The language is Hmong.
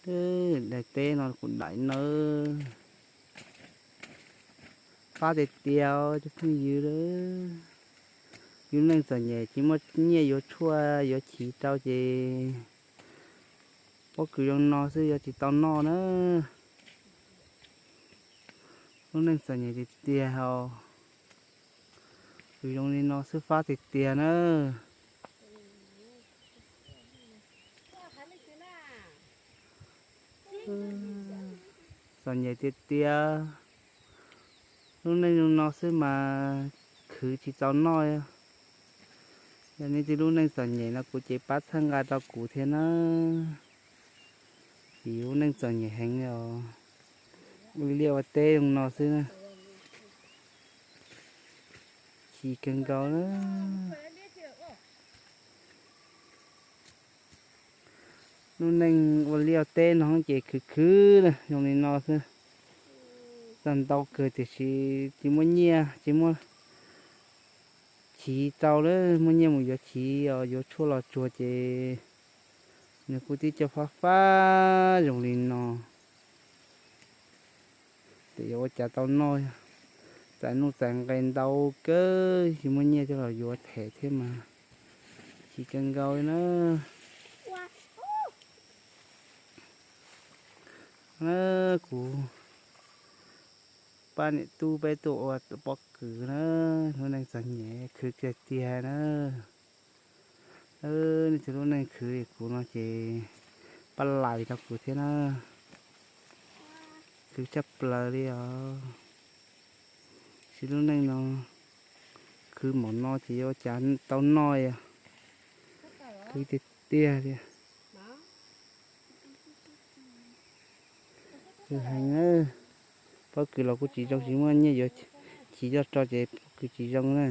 Daim teb no kuv daim nawb. Fab tiag tiag cov phooj ywg. Yus neej txom nyem tsis muaj nyiaj yuav tshuaj yuav chiv rau ces pob kws zoo no xwb yuav tsis tau noj na. Lub neej txom nyem tiag tiag os. Kws zoo li no xwb fab tiag tiag na. Txom nyem tiag tiag. Lub neej zoo no xwb mas khwv tsis txaus noj. Yog nej txiv lub neej txom nyem no kuv ces pab txhawb nqa rau kuv thiab na. Vim lub neej txom nyem heev os. Ua liaj ua teb zoo no xwb na. Chim kawg nkaus na. Lub neej ua liaj ua teb no ces khwv khwv zoo li no xwb. Txawm ntau kawg tiam sis tsis muaj nyiaj tsis muaj chiv rau lawm, muaj nyiaj mus yuav chiv os yuav tshuaj los tsuag ces nws kuj tib co fab fab zoo li no. Ces yuav ua cas tau noj, txais nuj txais nqe ntau kawg tsis muaj nyiaj coj los yuav them thiab mas chim kawg nkaus li na. Kuv pab niam tub peb tuaj ua pob kws na, lub neej txom nyem khwv tiag tiag na. Nej txiv lub neej khwv li kuv no ces pab lais rau kuv thiab na. Khwv tshaj plaws li os. Txiv lub neej no khwv npaum no ces yuav ua cas tau noj os. Khwv tiag tiag li. Khwv heev na. Pob kws los kuj tsis zoo tsis muaj nyiaj yuav chiv coj rau ces pob kws tsis zoo na.